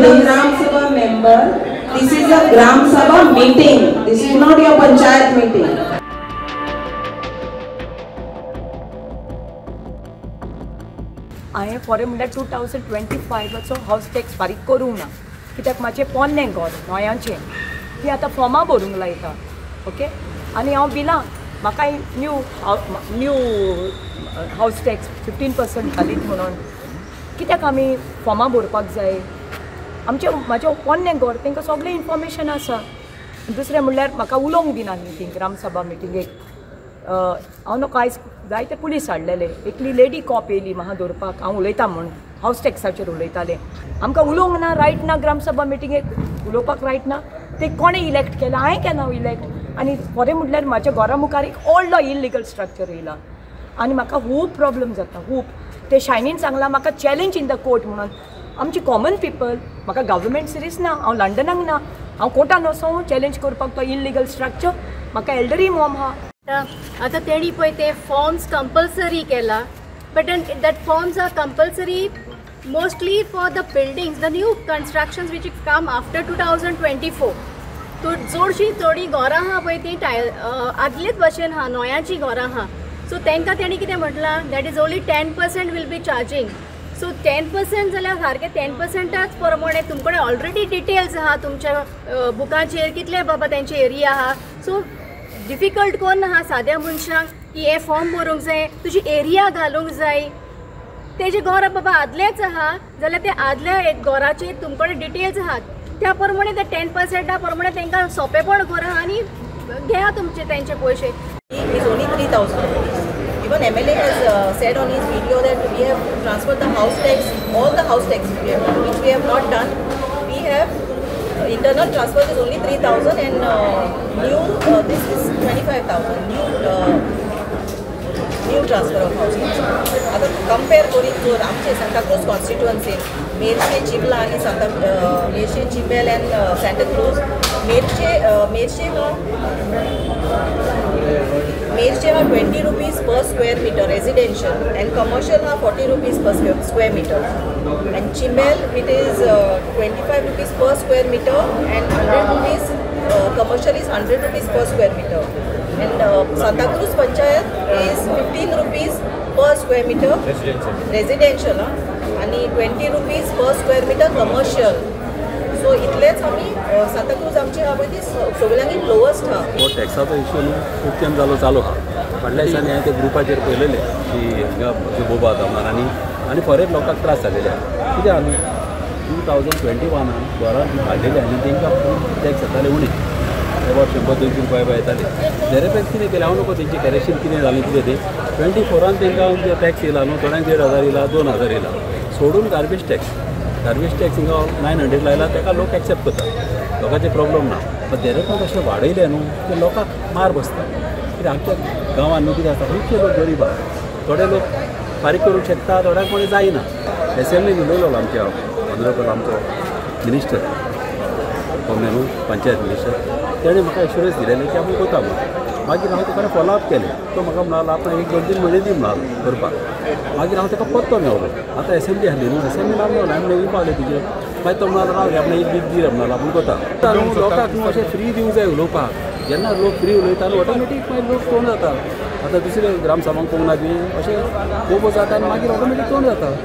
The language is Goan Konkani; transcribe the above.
the Gram Sabha member. This is a Gram Sabha meeting. This is not your panchayat meeting. हांवें फॉर म्हणल्यार 2025 हावस टॅक्स फारीक करूंक ना, कित्याक म्हाजें पोन्नें घर नोयांचें ती आतां फॉर्मां भरूंक लायता. ओके, आनी हांव बिलां म्हाका न्यू न्यू हावस टॅक्स 15% घालीत म्हणून कित्याक आमी फॉर्मां भरपाक जाय? आमचें म्हाजें पोन्नें घर तांकां सगळें इन्फॉर्मेशन आसा. दुसरें म्हणल्यार म्हाका उलोवंक दिना मिटींग, ग्रामसभा मिटिंगेक. हांव न्हू आयज जायते पुलीस हाडलेले, एकली लेडी कॉप येयली म्हाका दवरपाक, हांव उलयता म्हूण हावस टॅक्साचेर उलयतालें. आमकां उलोवंक ना रायट ना, ग्रामसभा मिटिंगेक उलोवपाक रायट ना. ते कोणें इलेक्ट केलां? हांवें केलां इलेक्ट. आनी खरें म्हटल्यार म्हाज्या घरा मुखार एक व्हडलो इलिगल स्ट्रक्चर येयला आनी म्हाका खूब प्रॉब्लम जाता, खूब. ते शायनीन सांगलां म्हाका चॅलेंज इन the court म्हणून. आमची कॉमन पिपल, म्हाका गव्हर्मेंट सिरीस ना, हांव लंडनाक ना, हांव कोर्टान वचूं चॅलेंज करपाक तो इलिगल स्ट्रक्चर. म्हाका एल्डरी मॉम आहा. आतां तेणी पळय ते फॉर्म्स कंपल्सरी केला, but that forms are compulsory mostly for the buildings, the new constructions which come after 2024. तो चडशीं थोडीं घरां आहा पळय ती टायल आदलेच भशेन आहा, नोयांचीं घरां आहा. सो तांकां तेणी कितें म्हटलां, that is only 10% will be charging. So 10% जाल्यार सारकें 10%च प्रमाणे तुमकडे ऑलरेडी डिटेल्स आहा तुमच्या बुकाचेर कितले बाबा तेंचे एरिया आहा. सो डिफिकल्ट कोण आहा साद्या मनशांक की हे फॉर्म भरूंक जाय, तुजी एरिया घालूंक जाय. तेजें घर बाबा आदलेंच आहा जाल्यार ते आदल्या घराचेर तुमकडे डिटेल्स आहात, त्या प्रमाणे ते 10%ा प्रमाणे तांकां सोंपेपण करा आनी घेया तुमचे तेंचे पयशे. Is only 3,000 rupees. Even MLA has said on his video that we have transferred the house tax, all the house tax we have done, which we have not done. We have internal transfer is only 3,000 and new this is 25,000 new transfer of house tax. आता compare करीत जर आमचे सांताक्रूज कॉन्स्टिट्युअन्सीन मेरशे चिंबला आनी सांता मेरशे चिंबेल एंड सांताक्रूज, मेरशे मेरशे मेरशे हा 20 rupees per square meter residential and commercial हा 40 rupees per square meter, and Chimbel it is 25 rupees per square meter and 100 rupees commercial is 100 rupees per square meter, and Santacruz panchayat is 15 rupees per square meter residential आनी 20 rupees per square meter commercial. So इतलेच आमी सांताक्रूज आमची आहा पळय ती सगळ्यांनी लोवस्ट आहा. हो टॅक्साचो इशू न्हू खूब तेंप जालो चालू आहा. फाटल्या दिसांनी हांवें ते ग्रुपाचेर पळयलेले की हांगा बोबो जाता म्हणून आनी आनी फॉरेन लोकांक त्रास जालेले आहा. कित्याक न्हू 2021 घरां हाडलेले आनी तांकां टॅक्स येताले उणें एबाउट 100-200 रुपया येताले. देरेपेन कितें केलें हांव नको तेंचें करेक्शन कितें जालें कितें तें 24 तांकां टॅक्स येयला न्हू, थोड्यांक 1500 येयला, 2000 येयला. सोडून गार्बेज टॅक्स, गार्बेज टॅक्स हिंगा 900 लायला, ताका लोक एक्सेप्ट करता, लोकांचे प्रॉब्लम ना. पण देरेपेन अशें वाडयलें न्हू ते लोकांक मार बसता. कित्याक आमच्या गांवांत न्हू कितें आसा, खुबशे लोक गरीब आहा, थोडे लोक फारीक करूंक शकता, थोड्यांक कोणी जायना. एसेंब्लीन उलयलो आमच्या ऑनरेबल आमचो मिनिस्टर कोण न्हू पंचायत मिनिस्टर, तेणें म्हाका एश्युरन्स दिलेलें की आमी कोता म्हणून. मागीर हांव ताका फॉलोअप केलें, तो म्हाका म्हणालो आपणाक 1-2-3 म्हयने दी म्हणालो करपाक. मागीर हांव ताका पत्तो मेवलो. आतां एसेंब्ली आसली न्हू, एसेंब्लीन हांव मेवलो, हांवें नवीन पावलें तुजें. मागीर तो म्हणालो राव रे आपणें 1 वीक दी म्हणालो आपूण कोता. लोकांक न्हू अशें फ्री दिवंक जाय उलोवपाक. जेन्ना लोक फ्री उलयता न्हू ऑटोमेटीक मागीर लोक तोंड जाता. आतां दुसरे ग्रामसभांक पळोवंक ना तुवें, अशें बोबो जाता आनी मागीर ऑटोमेटीक तोंड जाता.